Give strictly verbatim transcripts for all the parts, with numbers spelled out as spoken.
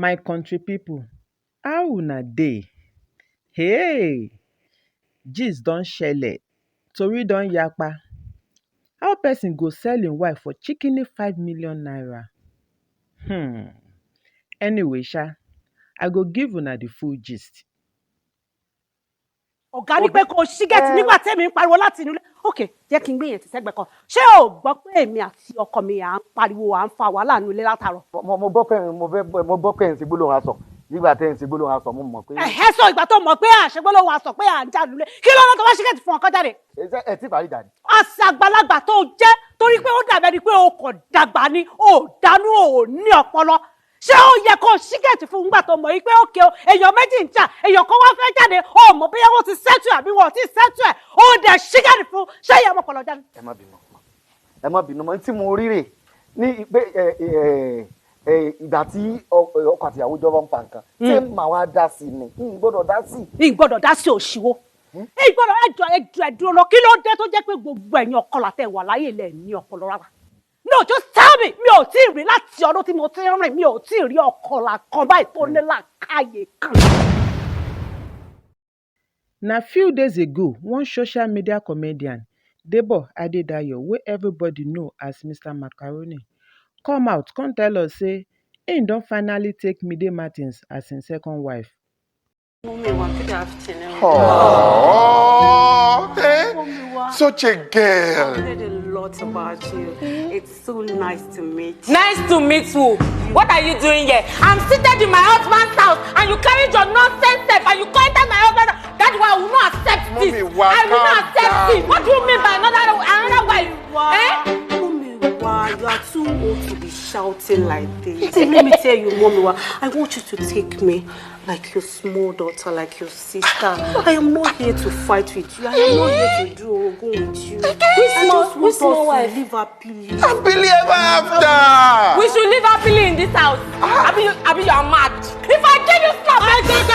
My country people, how una dey? Hey! Gist don shele, tori don yapa. How person go sell im wife for chikini five million naira? Hmm. Anyway sha, I go give una the full gist. Ọ̀gá ní pé kò ṣí gẹ̀ẹ́tì nígbà tẹ́mi ń pariwo láti inú ilé. Ok, jẹ́ kí n gbé yẹn ti sẹ́gbẹ̀ẹ́ kan. Ṣé o gbọ́ pé èmi àti ọkọ mi à ń pariwo, à ń fa wàhálà nínú ilé látàárọ̀? Mo mo gbọ́ pé mo fẹ́ mo gbọ́ pé ẹ̀ ń ṣe gbólóhùn aṣọ nígbà tẹ́ ẹ̀ ń ṣe gbólóhùn aṣọ mo mọ̀ pé. Ẹ̀hẹ́, sọ ìgbà tó mọ̀ pé àṣegbó ló wà sọ pé à ń jà lulẹ̀. Kí ló lọ́kọ̀ wá ṣí gẹ̀ẹ́tì fún ọkọ jáde? Ẹ ṣe- ẹ tí parí ìjà ni. Àṣà àgbàlagbà tó jẹ́ torí pé ó dàbí ẹni pé o kò dàgbà ni, o dánú, o ní ọpọlọ. Ṣé ó yẹ kó o ṣí gẹ̀ẹ́tì fún un nígbà tó mọ̀ yìí pé ókè o, èèyàn méjì ń jà, èèyàn kan wá fẹ́ jáde, o mọ̀ bóyá wọ́n ti settle àbí wọn ò tí ì settle ẹ̀, o dẹ̀ ṣí gẹ̀ẹ́tì fún un, ṣé ìyá ọmọkùnrin ọjà ni? Ẹ má bínú, ẹ má bínú mọ́ tí mo rí rè ní pé ẹ ẹ ẹ ìgbà tí ọkọ àti ìyàwó jọba ń fa nǹkan ṣé màá wá dá sí ni n gbọ́dọ̀ dá sí. N gbọ́dọ̀ dá sí òṣìwò. N gbọ́dọ̀ ẹjọ́ ẹjọ́ ẹ̀dúró lọ, kí ló dé tó jẹ́ pé gbogbo ẹ̀yin ọkọ làtẹ̀ wà láyé lẹ̀ ní ọpọlọ rárá? No, just tell me. Mi ò tí ì rí láti ọdún tí mo ti ń rìn, mi ò tí ì rí ọkọ làkàn báyìí tó ní làkàyè kan. Na few days ago, one social media comedian, Debo Adedayo, wey everybody know as Mister Macaroni, come out come tell us say im don finally take Mide Martins as im second wife. Mumiwa, good afternoon. Aww, eh? Such a girl. I heard a lot about you. It's so nice to meet you. Nice to meet who? What are you doing here? I'm seated in my husband's house and you carried your nonsense self and you come enter my husband's house. That's why I will not accept this. Mommy, I will not accept this. What do you mean by another another wife? Eh? Mumiwa, you are too old to be shouting like this. See, let me tell you, Mumiwa, I want you to take me like your small daughter, like your sister. I am not here to fight with you. I am not here to do ogun with you. Which small, which small wife? Live happily. Happily ever after. We should live happily in this house. Abi you, abi you are mad. If I give you slap, I go go.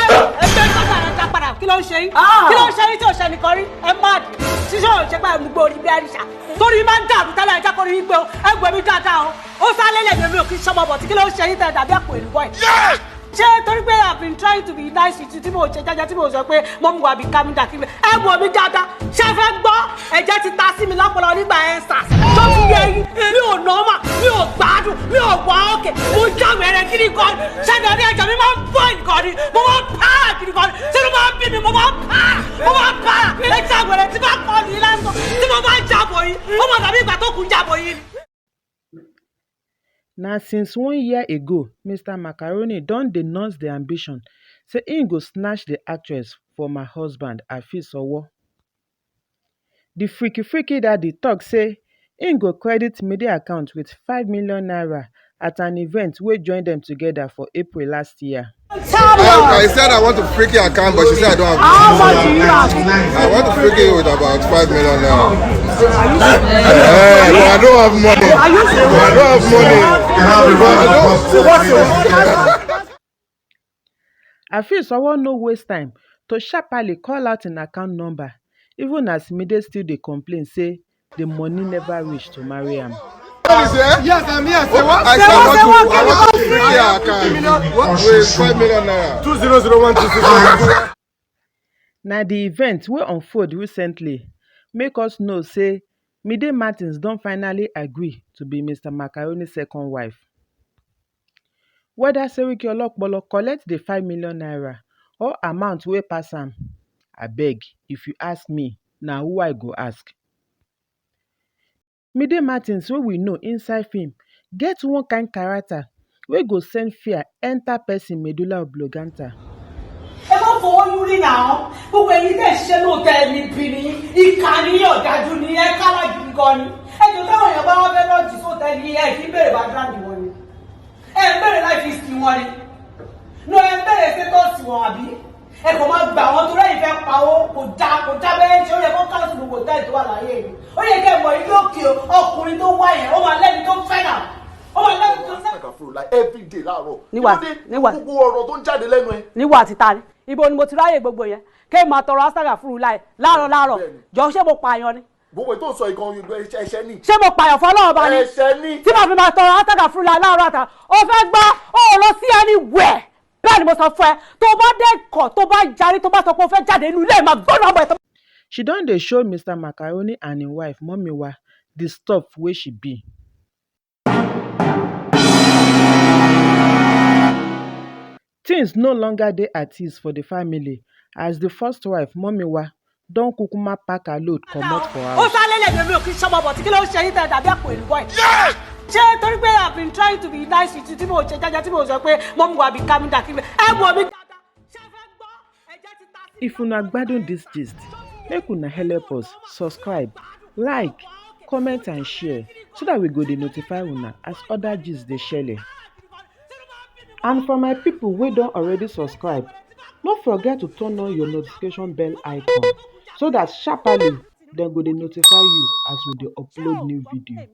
Kí ló ń ṣe yín? Kí ló ń ṣe yín tí ò ṣe nìkan rí? Ẹ mad. Ṣíṣe ò ṣe pé ẹ mú gbórí bí àríṣà. Torí máa ń dàrú tẹ́lẹ̀ ẹ jẹ́ kó rí yín pé o. Ẹ gbẹ̀mí dáadáa o. Ó sá lélẹ̀ mi ò kí sọ́mọ bọ̀ tí kí ló ń ṣe yín tẹ́ dàbí àpò ìlú bọ́ì. Ṣé torí pé I've been trying to be nice with you tí mo ṣe jẹ́jẹ́ tí mo sọ pé mọ́mí wa bí kámídà kí ẹ wò mí dáadáa ṣé ẹ fẹ́ gbọ́ ẹ̀jẹ̀ ti ta sí mi lọ́pọlọ nígbà ẹ̀ sà tó ti yẹ yín mi ò nọ́mà mi ò gbádùn mi ò wá òkè mo jáwé rẹ kí ni gan ṣẹ́ni ọdún ẹ̀jẹ̀ mi máa ń bọ̀ nǹkan ni mo máa ń pààrà kí ni gan ṣé ló máa ń bí mi mo máa ń pààrà mo máa ń pààrà ẹ jáwé rẹ tí bá kọ́ ni lásán tí mo bá jábọ̀ yín ó mọ̀ tàbí ìgbà tó kù jábọ̀ yín ni. Na since one year ago Mister Macaroni don dey nurse the ambition say im go snatch the actress for my husband Afeez Owo. The freaky freaky daddy talk say im go credit Mide account with five million naira at an event wey join dem together for April last year. I, I said I want to freak your account, but she said I don't have money. How much do you have? I want to freak you with about five million now. Are you sure? Eh, but I don't have money. Are you sure? I don't have money. But I don't. Afeez Owo no waste time to sharply call out im account number, even as Mide still dey complain say the money never reach to marry am. Yes, I'm here. Say what? I said I want to, I want to free her account with five million naira. Two zero zero one two six. Na the event wey unfold recently make us know say Mide Martins don finally agree to be Mister Macaroni second wife. Whether Seriki Olopolo collect the five million naira or amount wey pass am, abeg, if you ask me, na who I go ask. Mide Martins wey we know inside film get one kind character wey go send fear enter person medulla oblongata. Ẹ má fọwọ́ yún rí náà. Gbogbo ẹ̀yin tẹ̀ ṣe lóòótọ́ ẹni bí ni ìkà ni ọ̀dájú ni ẹ kára gidi gan ni. Ẹ jọ táwọn èèyàn bá wá fẹ́ lọ́ọ̀jì sóòótọ́ ẹni ẹ kì í bèrè background wọn ni. Ẹ ń bèrè life history wọn ni. No, ẹ ń bèrè status wọn àbí? Ẹ kò máa gbà wọn torí ẹ̀yin fẹ́ pa ó kò dá kò dá bẹ́ẹ̀ ṣe ó yẹ kó káàsì gbogbo tẹ́ tó wà láyé yìí. Ó yẹ kẹ́ ẹ mọ̀ ilé òkè ọkùnrin tó wá yẹn ó máa lẹ́ni tó fẹ́ náà. Ó máa lẹ́ni tó fẹ́. Astagfirullah every day láàárọ̀. Níwà níwà gbogbo ọ̀rọ̀ tó ń jáde lẹ́nu ẹ. Níwà àti tani? Ibo ni mo ti ráyè gbogbo yẹn? Kẹ́ ẹ máa tọrọ astagfirullah láàárọ̀ láàárọ̀. Jọ̀ọ́ ṣé mo pààyàn ni? Gbogbo ètò sọ ìkan ẹ̀ṣẹ̀ ni. Ṣé mo pààyàn fún Ọlọ́run bá ní? Ẹ̀ṣẹ̀ ni. Tí màá fi máa tọrọ átàgà fúnra láàárọ̀ àtà, o fẹ́ gbọ́, o ò lọ sí anywhere. Bẹ́ẹ̀ ni mo sọ fún ẹ, tó bá dé kọ̀, tó bá yarí, tó bá sọ pé o fẹ́ jáde inú ilé, màá gbọ́dọ̀ ọmọ ẹ̀ tó. She don dey show Mister Macaroni and im wife Momiwa the stuff wey she be. Things no longer dey at ease for the family as the first wife, Momiwa, don kukuma pack her load comot for Ó house. sá lélẹ̀ lèmi ò kí sọ́mọ bọ̀ tí kí ló ń ṣe yín tẹ́ dàbí àpò ìlú bọ́ì. Ṣé torí pé I've been trying to be nice with you tí mo ṣe jẹ́jẹ́ tí mo sọ pé mo mú wa bí kámídà kí ẹ wọ mi dáadáa? Ṣé ẹ fẹ́ gbọ́? Ẹ̀jẹ̀ ti ta sí If una gbadun this gist, make una help us subscribe, like, comment and share so that we go dey notify una as other gist dey shele. And for my people wey don already subscribe, no forget to turn on your notification bell icon so that sharply dem go dey notify you as we dey upload new video.